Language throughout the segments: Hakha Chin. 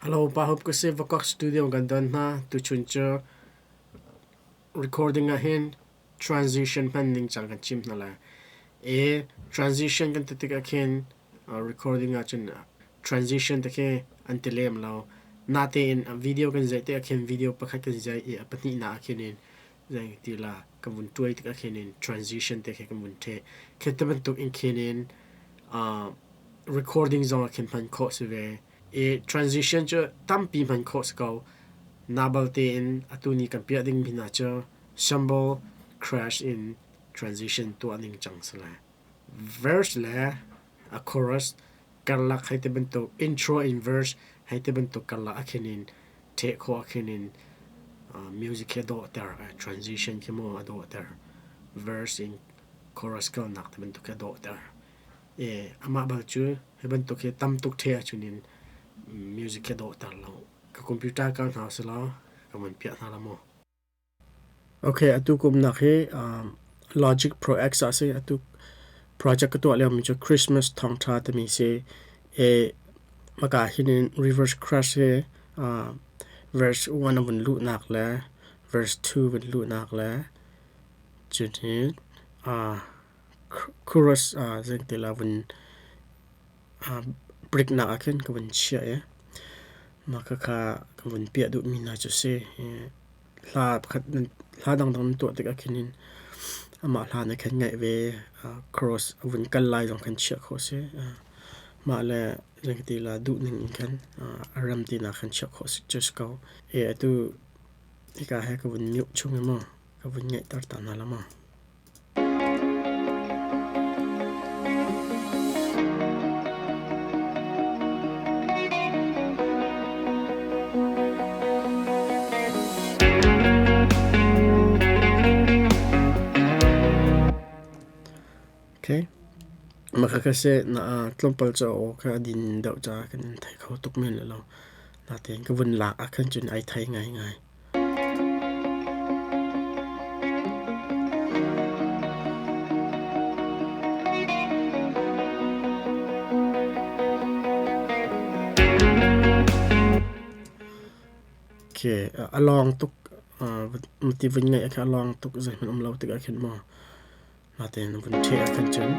Hello, Pa Hup ka si Vakok Studio kan don hna. Tuchun cu recording ah hin transition hman ning cang kan chim hna lai. E transition kan ti tikah khin recording ah cun transition te khi an ti lem lo. Natein video kan zeih tikah khin video pakhat kan zeih i a pahnihnak ah khin in zei ti la kan vun tuai tikah khin in transition te khi kan vun the. Khi ti bantuk in khin in recording zong ah khin hman khawh si ve. I transition cu tampi hman khawh si ko. Nabal tein atu ni kan piah dingmi hna cu symbol crash in transition tuah ning cang si lai. Verse le a chorus karlak hei ti bantuk intro in verse hei ti bantuk karlak a khin in ṭheh khawh a khin in music khi a dawhter transition khi maw a dawhter verse in chorus kalnak ti bantuk khi a dawhter. Amah bal cu hi bantuk hi tam tuk ṭheh ahcun in music hi a dawhter lo. Ka computer kal hna usih law ka van piah hna la mu. Okay, atu kumnak hi Logic Pro X ah si. Atu project ka tuah liomi cu Christmas thawngṭha timi si. Maka hin in reverse crash hi verse 1 a vun luhnak le verse 2 vun luhnak le cun hi Chorus zeiti la vun break nak ah khin ka vun chiah i mah khakha ka vun piah duhmi hna cu si. Hla pakhat hla dangdang nan tuah tikah khin in amah hla na khan ngaih ve. Chorus a vun kal lai zong khan chiah khawh a si. Mah le zeiti la duh ning in khan a rem tinak khan chiah khawh a si cu si ko. Atu hika he ka vun mute chung i maw ka vun ngaihter ta hna la maw. Okay. Maka kasi na tlawmpal cu aw kha a din deuh caah kan in thei kho tuk men lo. Natein ka vun lak ah khan cun ai thei ngaingai. Okay, a lawng tuk mati vun ngeih kha a lawng tuk zeihmanh um lo tikah khin maw natein vun ṭheh ah khan cun.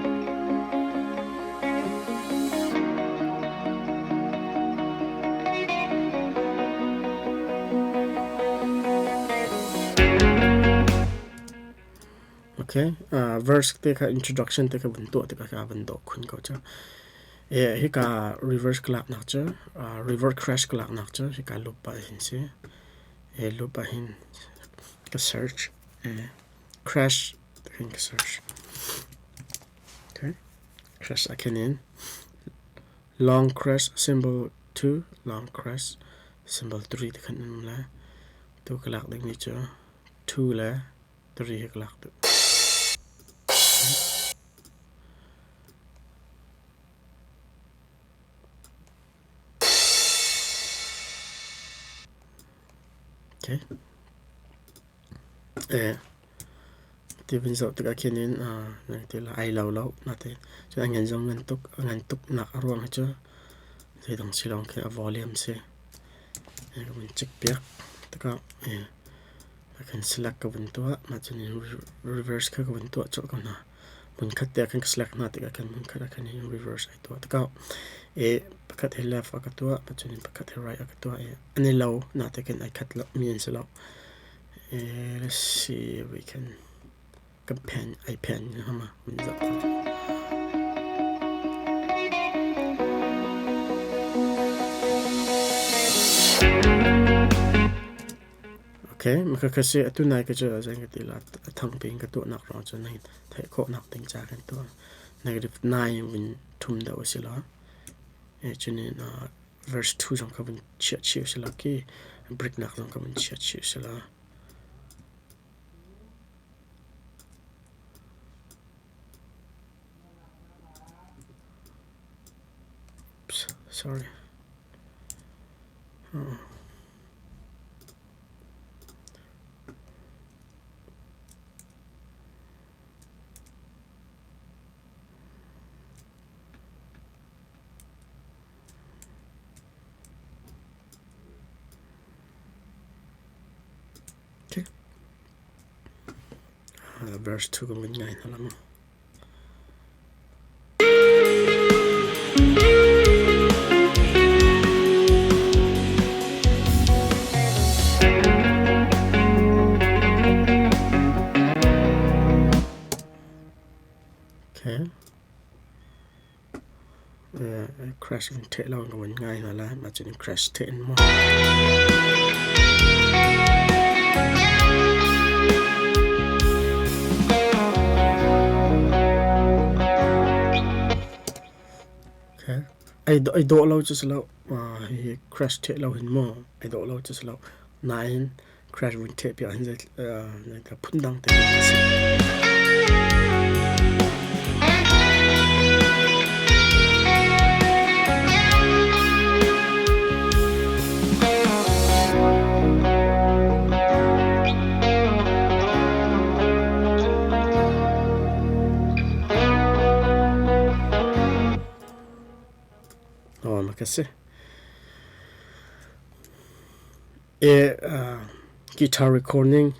Okay, verse te kha introduction te kha vun tuah tikah kha van dawh khun ko cu. Hika reverse ka laknak cu reverse crash ka laknak cu hika loop ah hin si. Loop ah hin ka search crash hin ka search. Okay, crash ah khin in long crash symbol 2, long crash symbol 3 te khan um lai. Tu ka lak ding mi cu 2 le 3 hi ka lak duh. Okay. Ti vun zoh tikah khin in ti la ai lo lo natein cun a ngan zong ngan tuk a ngan tuk nak a ruang hi cu zeidang si lawng khi a volume si. Ka vun check piak tikah a kan select ka vun tuah mah cun reverse kha ka vun tuah colh ko hna. Hmunkhat te ah khan ka select hna tikah khan hmunkhat ah khan reverse ai tuah tikah pakhat hi left a ka tuah cun pakhat hi right a ka tuah i an i lo natein khin ai khat lo mi an si lo. Let's see if we can kan phen ai phen hama mun zoh ta. Okay, maka kasi atu nai ka cu zan ka ti la thang pin ka tuah nak rong cu nai theih khawh nak ding ca kan tuah negative 9 win thum deuh a si la e cunin verse 2 zong ka vun chiah chih si la ki break nak zong ka vun chiah chih si la. Oops, sorry. Oh. Verse 2 kan vun ngai hna la mu. Okay. Crash vun theh lo ka vun ngai hna lai. Mah cun crash theh in mu. Okay. Ai dawh lo cu si lo. Hi crash theh lo hin mu. Ai dawh lo cu si lo. Nain crash vun theh piak hin zei phundang te a si. Oh, ma ka si. Guitar recording,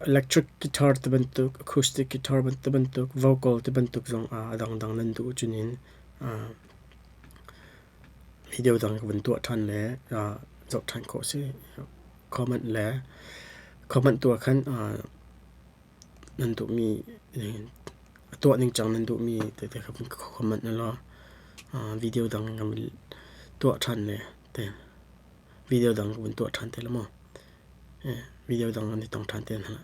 electric guitar ti bantuk, acoustic guitar ti bantuk, vocal ti bantuk zong a dangdang nan duh cun in video dang ka vun tuah ṭhan le zoh ṭhan khawh a si. Comment le comment tuah khan nan duhmi a tuah ningcang nan duhmi tete kha vun comment ulaw video dang kan vun tuah ṭhan le te. Video dang ka vun tuah ṭhan te la maw? Video dang an i tong ṭhan te hna.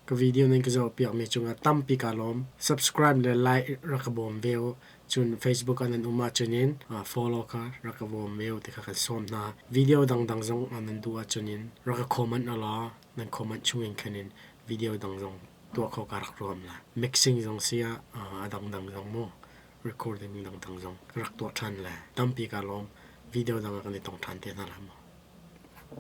Ka video nan ka zoh piakmi cungah tampi kaa lawm. Subscribe le like rak ka bawm ve u. Cun Facebook ah nan um ahcun in follow kha rak ka bawm ve u ti kha kan sawm hna. Video dangdang zong nan duh ahcun in rak ka comment ulaw nan comment chungin khan in video dang zong tuah kho ka rak ruam la. Mixing zong si ah a dangdang zong mu recording dangdang zong ka rak tuah ṭhan le tampi kaa lawm. Video dang ah kan i tong ṭhan te hna la mu.